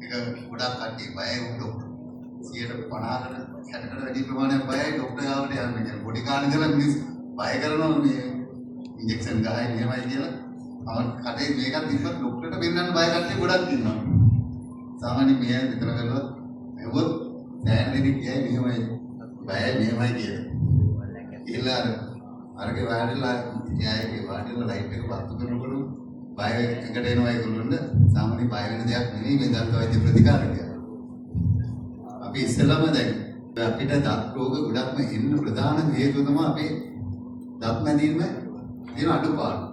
ඒක ගොඩක් කට්ටිය බයයි ඩොක්ටර්. 50කට 60කට වැඩි ප්‍රමාණයක් බයයි ඩොක්ටර් ගාවට යන්න. කියන්නේ පොඩි කාලේ ඉඳලා මිනිස්සු බය කරනවා මේ ඉන්ජෙක්ෂන් ගහයි මෙහෙමයි කියලා. අවන් කටේ මේකක් තිබ්බත් ඩොක්ටර්ට පෙන්නන්න බය කට්ටිය ගොඩක් ඉන්නවා. සාමාන්‍යයෙන් මෙහෙම විතර කළොත් ඇහුවොත් සෑහෙන දෙනෙක් කියයි මෙහෙමයි බයයි මෙහෙමයි කියලා. කියලා අර අරගේ වාඩිලා එයාගේ වාඩිලා ලයිට් එක පත්තු කරනකොට බය ඇඟට එනවා ඒගොල්ලන්ට. සාමාන්‍ය බය වෙන දෙයක් නෙවෙයි මේ දන්ත වෛද්‍ය ප්‍රතිකාර කියලා. අපි ඉස්සෙල්ලාම දැන් අපිට දත් රෝග ගොඩක්ම එන්න ප්‍රධාන හේතුව තමයි අපේ දත් මැදීම තියෙන අඩුපාඩු.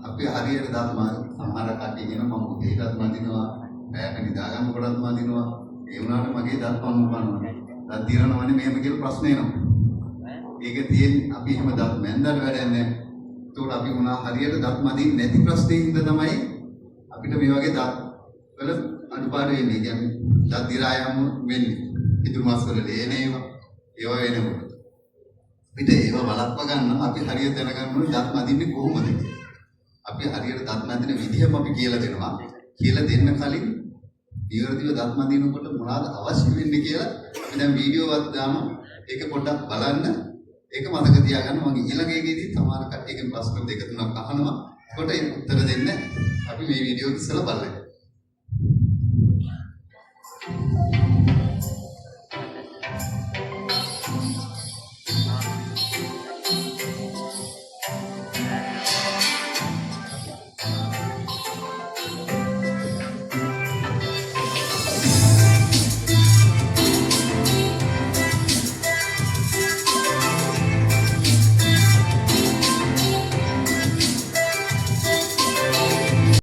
අපි හරියට දත් සමහර කට්ටිය කියනවා මම උදේටත් මදිනවා, රැයට නිදා ගන්නකොටත් මදිනවා. ඒ වුණාට මගේ දත් පණු කනවා. දත් දිරනවනේ මෙහෙම කියලා ප්‍රශ්න එනවා. ඒක තියෙන්නේ අපි එහෙම දත් මැන්දට වැඩක් නැහැ. ඒතකොට අපි මොනවා හරියට දත් මදින්න නැති ප්‍රශ්නේ හින්දා තමයි අපිට මේ වගේ දත් වල අඩුපාඩු වෙන්නේ. ඒ කියන්නේ දත් දිරා යාම වෙන්නේ. පිටු මස් වල ලේන ඒවා ඒවා වෙනකොට. අපිට ඒවා වළක්ව ගන්න අපි හරියට දැනගන්න ඕනේ දත් මදින්නේ කොහොමද කියලා. අපි හරියට දත් මදින විදිහම අපි කියලා දෙනවා. කියලා දෙන්න කලින් නිවැරදිව දත් මදිනකොට මොනවද අවශ්‍ය වෙන්නේ කියලා අපි දැන් වීඩියෝ එකක් දාමු. ඒක පොඩ්ඩක් බලන්න. ඒක මතක තියාගන්න. මම ඊළඟ එකේදී සමහර කට්ටියගෙන් ප්‍රශ්න දෙක තුනක් අහනවා. ඒකට ඒ උත්තර දෙන්න අපි මේ වීඩියෝ එක ඉස්සෙල්ලා බලමු.